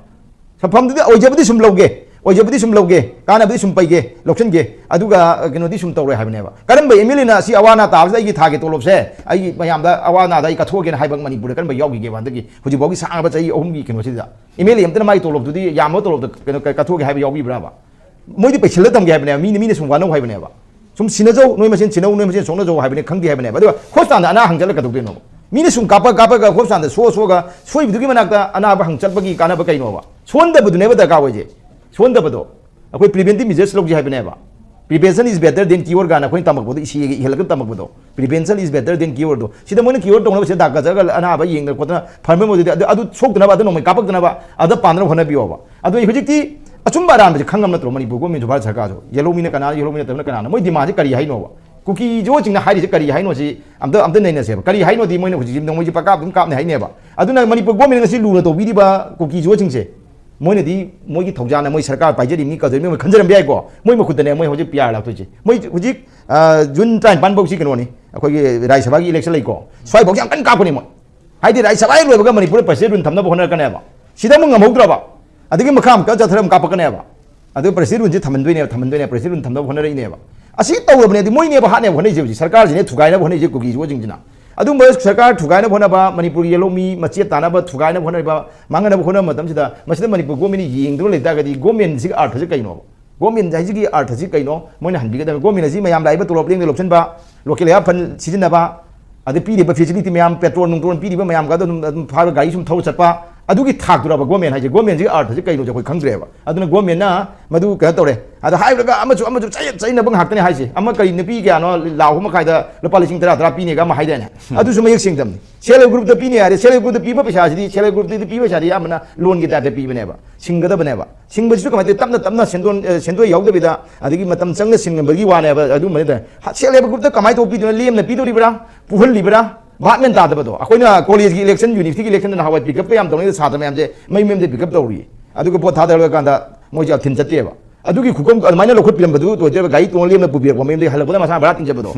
ꯐꯝꯗꯨꯗꯤ ꯑꯣꯏꯖꯕꯗꯤ ꯁꯨꯝ ꯂꯧꯒꯦ, ꯑꯣꯏꯖꯕꯗꯤ ꯁꯨꯝ ꯂꯧꯒꯦ, ꯀꯥꯟꯅꯕꯗꯤ ꯁꯨꯝ ꯄꯩꯒꯦ, ꯑꯗꯨꯒ ꯀꯩꯅꯣꯗꯤ ꯁꯨꯝ ꯇꯧꯔꯣꯏ ꯍꯥꯏꯕꯅꯦꯕ꯫ ꯀꯔꯝꯕ ꯑꯦꯝ ꯑꯦꯜ ꯑꯦꯅ ꯑꯁꯤ ꯑꯋꯥ ꯑꯅꯥ ꯇꯥꯕꯁꯤꯗ ꯑꯩꯒꯤ ꯊꯥꯒꯤ ꯇꯣꯂꯣꯞꯁꯦ ꯑꯩꯒꯤ ꯃꯌꯥꯝꯗ ꯑꯋꯥ ꯑꯅꯥꯗ ꯑꯩ ꯀꯠꯊꯣꯛꯑꯒꯦꯅ ꯍꯥꯏꯕ ꯃꯅꯤꯄꯨꯔꯗ ꯀꯔꯝꯕ ꯌꯥꯎꯈꯤꯒꯦꯕ? ꯍꯟꯗꯛꯀꯤ ꯍꯧꯖꯤꯛꯐꯥꯎꯒꯤ ꯁꯥꯡꯉꯕ ꯆꯍꯤ ꯑꯍꯨꯝꯒꯤ ꯀꯩꯅꯣꯁꯤꯗ ꯑꯦꯝ ꯑꯦꯜ ꯑꯦ ꯑꯝꯇꯅ ꯃꯥꯒꯤ ꯇꯣꯂꯣꯞꯇꯨꯗꯤ, ꯌꯥꯝꯕ ꯇꯣꯂꯣꯞꯇ ꯀꯩꯅꯣ ꯀꯠꯊꯣꯛꯑꯒꯦ ꯍꯥꯏꯕ ꯌꯥꯎꯕꯤꯕ꯭ꯔꯥꯕ? ꯃꯣꯏꯗꯤ ꯄꯩꯁꯤꯜꯂ ꯊꯝꯒꯦ ꯍꯥꯏꯕꯅꯦꯕ, ꯃꯤꯅ, ꯃꯤꯅ ꯁꯨꯝ ꯋꯥꯅꯧ ꯍꯥꯏꯕꯅꯦꯕ꯫ ꯁꯨꯝ ꯁꯤꯟꯅꯖꯧ, ꯅꯣꯏ ꯃꯁꯦꯟ ꯁꯤꯟꯅꯧ, ꯅꯣꯏ ꯃꯁꯦꯟ ꯁꯣꯛꯅꯖꯧ ꯍꯥꯏꯕꯅꯦ, ꯈꯪꯗꯦ ꯍꯥꯏꯕꯅꯦꯕ꯫ ꯑꯗꯨꯒ ꯍꯣꯁꯄꯤꯇꯥꯜꯗ ꯑꯅꯥ ꯍꯪꯆꯠꯂꯒ ꯀꯩꯗꯧꯗꯣꯏꯅꯣꯕ? ꯃꯤꯅ ꯁꯨꯝ ꯀꯥꯞꯄ ꯀꯥꯞꯄꯒ ꯍꯣꯁꯄꯤꯇꯥꯜꯗ ꯁꯣ ꯁꯣꯒ ꯁꯣꯏꯕꯗꯨꯒꯤ ꯃꯅꯥꯛꯇ ꯑꯅꯥꯕ ꯍꯪꯆꯠꯄꯒꯤ ꯀꯥꯟꯅꯕ ꯀꯩꯅꯣꯕ? ꯁꯣꯟꯗꯕꯗꯨꯅꯦꯕ ꯗꯔꯀꯥꯔ ꯑꯣꯏꯁꯦ꯫ ꯁꯣꯟꯗꯕꯗꯣ ꯑꯩꯈꯣꯏ preventive measures ꯂꯧꯁꯤ ꯍꯥꯏꯕꯅꯦꯕ꯫ Prevention is better than cure ꯀꯥꯏꯅ ꯑꯩꯈꯣꯏꯅ ꯇꯝꯃꯛꯄꯗꯣ, ꯏꯁꯤꯒ ꯏꯍꯜꯂꯒ ꯇꯝꯃꯛꯄꯗꯣ, prevention is better than cure ꯗꯣ꯫ ꯁꯤꯗ ꯃꯣꯏꯅ cure ꯇꯧꯅꯕ ꯁꯤꯗ ꯗꯥꯛꯇꯔ ꯆꯠꯂꯒ ꯑꯅꯥꯕ ꯌꯦꯡꯗꯅ ꯈꯣꯠꯇꯅ ꯐꯔꯝꯕ ꯑꯣꯏꯗꯨꯗꯤ ꯑꯗꯨ, ꯑꯗꯨ ꯁꯣꯛꯇꯅꯕ, ꯑꯗꯨ ꯅꯣꯡꯃꯩ ꯀꯥꯞꯄꯛꯇꯅꯕ, ꯑꯗ ꯄꯥꯟꯅꯕ ꯍꯣꯠꯅꯕꯤꯌꯣꯕ꯫ ꯑꯗꯨ ꯍꯧꯖꯤꯛꯇꯤ ꯑꯆꯨꯝꯕ ꯑꯔꯥꯟꯕꯁꯦ ꯈꯪꯉꯝ ꯅꯠꯇ꯭ꯔꯣ ꯃꯅꯤꯄꯨꯔ ꯒꯣꯔꯃꯦꯟꯁꯨ, ꯚꯥꯔꯠ ꯁꯔꯀꯥꯔꯁꯨ? ꯌꯦꯜꯂꯣ ꯃꯤꯅ ꯀꯅꯥꯅꯣ, ꯌꯦꯜꯂꯣ ꯃꯤ ꯅꯠꯇꯕꯅ ꯀꯅꯥꯅꯣ? ꯃꯣꯏ ꯗꯤꯃꯥꯟꯁꯦ ꯀꯔꯤ ꯍꯥꯏꯅꯣꯕ? ꯀꯨꯀꯤ ꯖꯣꯁꯤꯡꯅ ꯍꯥꯏꯔꯤꯁꯦ ꯀꯔꯤ ꯍꯥꯏꯅꯣ? ꯁꯤ ꯑꯝꯇ, ꯑꯝꯇ ꯅꯩꯅꯁꯦꯕ꯫ ꯀꯔꯤ ꯍꯥꯏꯅꯣꯗꯤ, ꯃꯣꯏꯅ ꯍꯧꯖꯤꯛ ꯅꯣꯡꯃꯩꯁꯦ ꯄꯪꯀꯥꯞ ꯑꯗꯨꯝ ꯀꯥꯞꯅꯤ ꯍꯥꯏꯅꯦꯕ꯫ ꯑꯗꯨꯅ ꯃꯅꯤꯄꯨꯔ ꯒꯣꯔꯃꯦꯟꯅ ꯉꯁꯤ ꯂꯨꯅ ꯇꯧꯕꯤꯔꯤꯕ ꯀꯨꯀꯤ ꯖꯣꯁꯤꯡꯁꯦ, ꯃꯣꯏꯅꯗꯤ ꯃꯣꯏꯒꯤ ꯊꯧꯖꯥꯜꯅ ꯃꯣꯏ ꯁꯔꯀꯥꯔ ꯄꯥꯏꯖꯔꯤꯕꯅꯤ, ꯀꯗꯧꯔꯤꯕꯅꯤ ꯃꯣꯏ ꯈꯟꯖꯔꯝꯕ ꯌꯥꯏꯀꯣ꯫ ꯃꯣꯏ ꯃꯈꯨꯠꯇꯅꯦ ꯃꯣꯏ ꯍꯧꯖꯤꯛ ꯄꯤ ꯑꯥꯔ ꯂꯥꯛꯇꯣꯏꯁꯦ꯫ ꯃꯣꯏ ꯍꯧꯖꯤꯛ, ꯑ, ꯖꯨꯟ ꯇꯔꯥꯅꯤꯄꯥꯟ ꯐꯥꯎꯁꯤ ꯀꯩꯅꯣꯅꯤ, ꯑꯩꯈꯣꯏꯒꯤ ꯔꯥꯖ꯭ꯌ ꯁꯚꯥꯒꯤ ꯏꯂꯦꯛꯁꯟ ꯂꯩꯀꯣ꯫ ꯁ꯭ꯋꯥꯏꯐꯥꯎꯁꯤ ꯌꯥꯝ ꯀꯟꯅ ꯀꯥꯞꯀꯅꯤ ꯃꯣꯏ꯫ ꯍꯥꯏꯗꯤ ꯔꯥꯖ꯭ꯌ ꯁꯚꯥ ꯍꯦꯛ ꯂꯣꯏꯕꯒ ꯃꯅꯤꯄꯨꯔꯗ ꯄ꯭ꯔꯁꯤꯗꯦꯟ ꯔꯨꯜ ꯊꯝꯅꯕ ꯍꯣꯠꯅꯔꯛꯀꯅꯦꯕ꯫ ꯁꯤꯗ ꯑꯃꯨꯛ ꯉꯝꯍꯧꯗ꯭ꯔꯕ, ꯑꯗꯒꯤ ꯃꯈꯥ ꯑꯃꯨꯛꯀ ꯆꯠꯊꯔ ꯑꯃꯨꯛ ꯀꯥꯞꯄꯛꯀꯅꯦꯕ꯫ ꯑꯗꯨ ꯄ꯭ꯔꯁꯤꯗꯦꯟ ꯔꯨꯜꯁꯤ ꯊꯝꯍꯟꯗꯣꯏꯅꯦꯕ, ꯊꯝꯍꯟꯗꯣꯏꯅꯦꯕ, ꯄ꯭ꯔꯁꯤꯗꯦꯟ ꯔꯨꯜ ꯊꯝꯅꯕ ꯍꯣꯠꯅꯔꯛꯏꯅꯦꯕ꯫ ꯑꯁꯤ ꯇꯧꯔꯕꯅꯦ, ꯑꯗꯨ ꯃꯣꯏꯅꯦꯕ ꯍꯥꯠꯅꯕ ꯍꯣꯠꯅꯔꯤꯁꯦ ꯍꯧꯖꯤꯛ, ꯁꯔꯀꯥꯔꯁꯤꯅꯦ ꯊꯨꯒꯥꯏꯅꯕ ꯍꯣꯠꯅꯔꯤꯁꯦ ꯀꯨꯀꯤ ꯖꯣꯁꯤꯡꯁꯤꯅ꯫ ꯑꯗꯨꯝꯕ ꯁꯔꯀꯥꯔ ꯊꯨꯒꯥꯏꯅꯕ ꯍꯣꯠꯅꯕ, ꯃꯅꯤꯄꯨꯔꯒꯤ ꯌꯦꯜꯍꯧꯃꯤ ꯃꯆꯦꯠ ꯇꯥꯅꯕ ꯊꯨꯒꯥꯏꯅꯕ ꯍꯣꯠꯅꯔꯤꯕ, ꯃꯥꯡꯍꯟꯅꯕ ꯍꯣꯠꯅꯕ ꯃꯇꯝꯁꯤꯗ ꯃꯁꯤꯗ ꯃꯅꯤꯄꯨꯔ ꯒꯣꯔꯃꯦꯟꯅ ꯌꯦꯡꯗꯨꯅ ꯂꯩꯇꯥꯔꯒꯗꯤ ꯒꯣꯔꯃꯦꯟꯁꯤꯒꯤ ꯑꯥꯔꯊꯁꯤ ꯀꯩꯅꯣꯕ? ꯒꯣꯔꯃꯦꯟ ꯍꯥꯏꯁꯤꯒꯤ ꯑꯥꯔꯊꯁꯤ ꯀꯩꯅꯣ? ꯃꯣꯏꯅ ꯍꯟꯕꯤꯒꯗꯕꯅꯤ꯫ ꯒꯣꯔꯃꯦꯟ ꯑꯁꯤ ꯃꯌꯥꯝ ꯂꯥꯛꯏꯕ ꯇꯣꯂꯣꯞ ꯂꯦꯡꯗ ꯂꯧꯁꯤꯟꯕ, ꯂꯣꯀꯦꯜ ꯍꯦꯜꯊ ꯐꯟ ꯁꯤꯖꯤꯟꯅꯕ, ꯑꯗꯩ ꯄꯤꯔꯤꯕ ꯐꯦꯁꯤꯂꯤꯇꯤ ꯃꯌꯥꯝ, ꯄꯦꯇ꯭ꯔꯣꯜ ꯅꯨꯡꯇ꯭ꯔꯣꯜ ꯄꯤꯔꯤꯕ ꯃꯌꯥꯝꯒ ꯑꯗꯨꯝ, ꯑꯗꯨꯝ ꯐꯥꯔꯒ ꯒꯥꯔꯤ ꯁꯨꯝ ꯊꯧꯔ ꯆꯠꯄ, ꯑꯗꯨꯒꯤ ꯊꯥꯛꯇꯨꯔꯕ ꯒꯣꯔꯃꯦꯟ ꯍꯥꯏꯁꯦ? ꯒꯣꯔꯃꯦꯟꯁꯤꯒꯤ ꯑꯥꯔꯊꯁꯤ ꯀꯩꯅꯣꯁꯦ ꯑꯩꯈꯣꯏ ꯈꯪꯗ꯭ꯔꯦꯕ꯫ ꯑꯗꯨꯅ ꯒꯣꯔꯃꯦꯟꯅ ꯃꯗꯨ ꯀꯩꯅꯣ ꯇꯧꯔꯦ꯫ ꯑꯗ ꯍꯥꯏꯔꯒ ꯑꯃꯁꯨ, ꯑꯃꯁꯨ ꯆꯩ-, ꯆꯩꯅꯕ ꯉꯥꯛꯇꯅꯦ ꯍꯥꯏꯁꯦ꯫ ꯑꯃ ꯀꯔꯤ ꯅꯨꯄꯤ ꯀꯌꯥꯅꯣ ꯂꯥꯈ ꯑꯃ ꯃꯈꯥꯏꯗ ꯂꯨꯄꯥ ꯂꯤꯁꯤꯡ ꯇꯔꯥ, ꯇꯔꯥ ꯄꯤꯅꯦꯒ ꯑꯃ ꯍꯥꯏꯗꯥꯏꯅꯦ? ꯑꯗꯨꯁꯨ ꯃꯌꯦꯛ ꯁꯦꯡꯗꯕꯅꯤ꯫ ꯁꯦꯜꯐ ꯍꯦꯜꯞ ꯒ꯭ꯔꯨꯞꯇ ꯄꯤꯅꯦ ꯍꯥꯏꯔꯦ, ꯁꯦꯜꯐ ꯍꯦꯜꯞ ꯒ꯭ꯔꯨꯞꯇ ꯄꯤꯕ ꯄꯩꯁꯥꯁꯤꯗꯤ, ꯁꯦꯜꯐ ꯍꯦꯜꯞ ꯒ꯭ꯔꯨꯞꯇꯗꯤ ꯄꯤꯕ ꯄꯩꯁꯥꯁꯤꯗꯤ ꯑꯌꯥꯝꯕꯅ ꯂꯣꯟꯒꯤ ꯇꯥꯏꯞꯇ ꯄꯤꯕꯅꯦꯕ, ꯁꯤꯡꯒꯗꯕꯅꯦꯕ꯫ ꯁꯤꯡꯕꯁꯤꯁꯨ ꯀꯃꯥꯏꯅ ꯇꯧꯋꯤ? ꯇꯞꯅ ꯇꯞꯅ ꯁꯦꯟꯗꯣꯟ-, ꯑ, ꯁꯦꯟꯗꯣꯏ ꯌꯥꯎꯗꯕꯤꯗ, ꯑꯗꯒꯤ ꯃꯇꯝ ꯆꯪꯅ ꯁꯤꯡꯕꯒꯤ ꯋꯥꯅꯦꯕ꯫ ꯑꯗꯨꯝꯕꯅꯤꯗ ꯁꯦꯜꯐ ꯍꯦꯜꯞ ꯒ꯭ꯔꯨꯞꯇ ꯀꯃꯥꯏꯅ ꯇꯧꯕ ꯄꯤꯗꯣꯏꯅꯣ? ꯂꯦꯝꯅ ꯄꯤꯗꯣꯔꯤꯕ꯭ꯔꯥ? ꯄꯨꯍꯜꯂꯤꯕ꯭ꯔꯥ? ꯚꯥꯞ ꯃꯦꯟ ꯇꯥꯗꯕꯗꯣ꯫ ꯑꯩꯈꯣꯏꯅ ꯀꯣꯂꯦꯖꯀꯤ ꯏꯂꯦꯛꯁꯟ, ꯌꯨꯅꯤꯚꯔꯁꯤꯇꯤꯒꯤ ꯏꯂꯦꯛꯁꯟꯗ ꯅꯍꯥꯟꯋꯥꯏ ꯄꯤꯛ ꯑꯞꯀ ꯌꯥꯝ ꯇꯧꯅꯩꯗꯣ, ꯁꯥꯇ꯭ꯔ ꯃꯌꯥꯝꯁꯦ ꯃꯌꯨꯝ ꯃꯌꯨꯝꯗ ꯄꯤꯛ ꯑꯞ ꯇꯧꯔꯤ꯫ ꯑꯗꯨꯒ ꯚꯣꯠ ꯊꯥꯗꯔꯀꯥꯟꯗ ꯃꯣꯏꯁꯦ ꯌꯥꯝ ꯊꯤꯟ ꯆꯠꯇꯦꯕ꯫ ꯑꯗꯨꯒꯤ ꯈꯨꯀꯝ ꯑꯗꯨꯃꯥꯏꯅ ꯂꯧꯈꯠꯄꯤꯔꯝꯕꯗꯨ ꯑꯣꯏꯗꯣꯏꯕ, ꯒꯥꯔꯤ ꯇꯣꯡꯉ ꯂꯦꯝꯅ ꯄꯨꯕꯤꯔꯛꯄ ꯃꯌꯨꯝꯗꯒꯤ ꯍꯜꯂꯛꯄꯗ ꯃꯁꯥ ꯚꯔꯥ ꯇꯤꯡꯖꯕꯗꯣ꯫